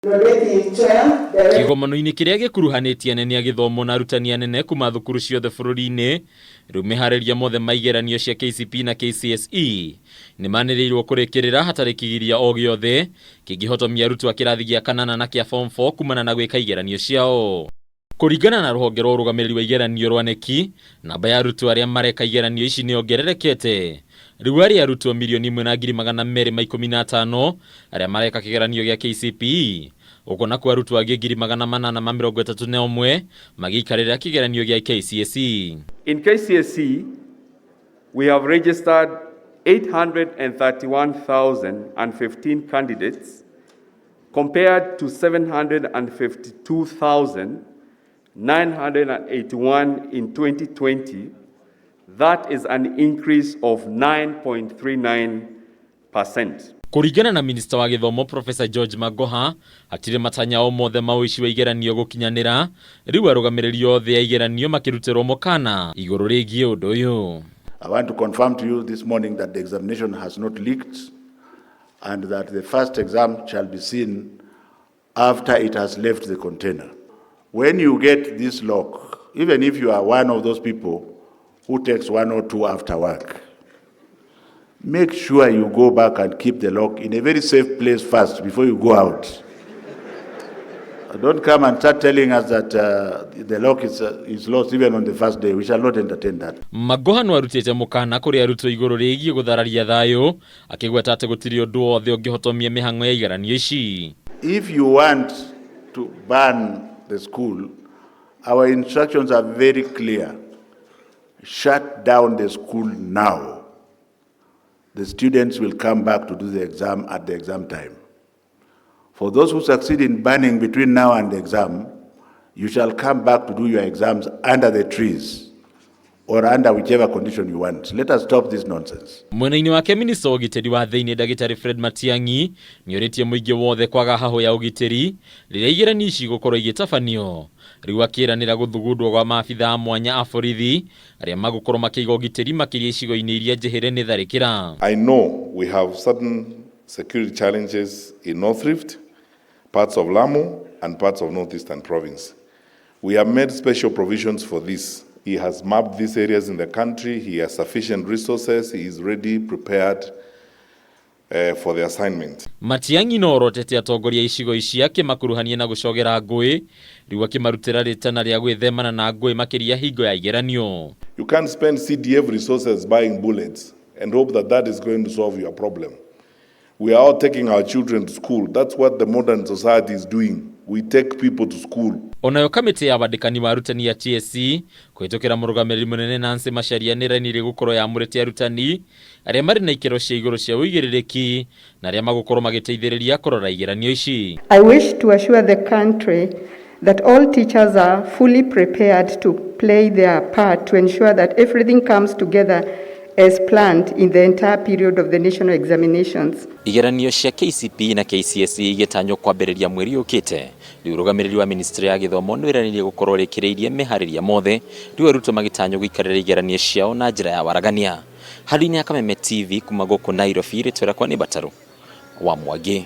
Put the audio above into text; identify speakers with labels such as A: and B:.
A: Kĩgomano-inĩ kĩrĩa gĩkuruhanĩtie anene a gĩthomo na arutani anene kuma thukuru ciothe bũrũri-inĩ, rĩu meharĩria mothe ma igeranio cia KCPE na KCSE nĩ manĩrĩirwo kũrĩkĩrĩra hatarĩ kĩgiria o gĩothe kĩngĩhotomia arutwo a kĩrathi gĩa kanana na kĩa form 4 kumana na gwĩka igeranio ciao. Kũringana na rũhonge rwa ũrũgamĩrĩri wa igeranio rwa KNEC, namba ya arutwo arĩa mareka igeranio ici nĩ yongererekete. Rĩu arĩ arutwo 1,215,000 arĩa mareka kĩgeranio gĩa KCPE, ũguo nakuo arutwo angĩ 831,000 magĩikarĩra kĩgeranio gĩa KCSE.
B: In KCSE, we have registered 831,015 candidates compared to 752,981 in 2020. That is an increase of 9.39%.
A: Kũringana na minista wa gĩthomo Professor George Magoha, hatirĩ matanya o mothe ma ũici wa igeranio gũkinyanĩra, rĩu arũgamĩrĩri othe a igeranio makĩrutĩrwo mũkana igũrũ rĩgiĩ ũndũ ũyũ.
C: I want to confirm to you this morning that the examination has not leaked and that the first exam shall be seen after it has left the container. When you get this lock, even if you are one of those people who takes one or two after work, make sure you go back and keep the lock in a very safe place first before you go out. Don't come and start telling us that the lock is lost even on the first day. We shall not entertain that.
A: Magoha no arutĩte mũkana kũrĩ arutwo igũrũ rĩgiĩ gũthararia thayũ, akĩgweta atĩ gũtirĩ ũndũ wothe ũngĩhotomia mĩhang'o ya igeranio ici.
C: If you want to ban the school, our instructions are very clear. Shut down the school now. The students will come back to do the exam at the exam time. For those who succeed in burning between now and the exam, you shall come back to do your exams under the trees or under whichever condition you want. Let us stop this nonsense.
A: Mwena-inĩ wake, minista wa ũgitĩri wa thĩinĩ Ndagĩtarĩ Fred Matiang'i nĩ orĩtie mũingĩ wothe kwaga hahũ ya ũgitĩri rĩrĩa igeranio ici igũkorwo igĩtabanio, rĩu akĩranĩra gũthugundwo gwa maabitha a mwanya a borithi arĩa magũkorwo makĩiga ũgitĩri makĩria icigo-inĩ iria njĩhĩre nĩ tharĩkĩra.
D: I know we have certain security challenges in North Rift, parts of Lamu, and parts of Northeastern Province. We have made special provisions for this. He has mapped these areas in the country. He has sufficient resources. He is ready, prepared for the assignment.
A: Matiang'i no orotete atongoria a icigo ici akĩmakuruhania na gũcogera ngũĩ, rĩu akĩmarutĩra rĩtana rĩa gwĩthemana na ngũĩ makĩria hingo ya igeranio.
D: You can't spend CDF resources buying bullets and hope that that is going to solve your problem. We are all taking our children to school. That's what the modern society is doing. We take people to school.
A: Onayo kamĩtĩ ya wandĩkani wa arutani ya TSC kũhĩtũkĩra mũrũgamĩrĩri mũnene Nancy Macharia nĩranire gũkorwo yamũrĩte arutani arĩa marĩ na ikĩro cia igũrũ cia ũigĩrĩrĩki na arĩa magũkorwo magĩteithĩrĩria kũrora igeranio ici.
E: I wish to assure the country that all teachers are fully prepared to play their part to ensure that everything comes together as planned in the entire period of the national examinations.
A: Igeranio cia KCPE na KCSE igĩtanywo kwambĩrĩria mweri ũkĩte. Rĩu ũrũgamĩrĩri wa ministry ya gĩthomo nĩ wĩranĩire gũkorwo rĩkĩrĩirie meharĩria mothe, rĩu arutwo magĩtanywo gũikarĩra igeranio ciao na njĩra ya waragania. Handũ-inĩ ya Kameme TV kuma gũkũ Nairobi, rĩtwa rĩakwa nĩ Batarũ wa Mwangi.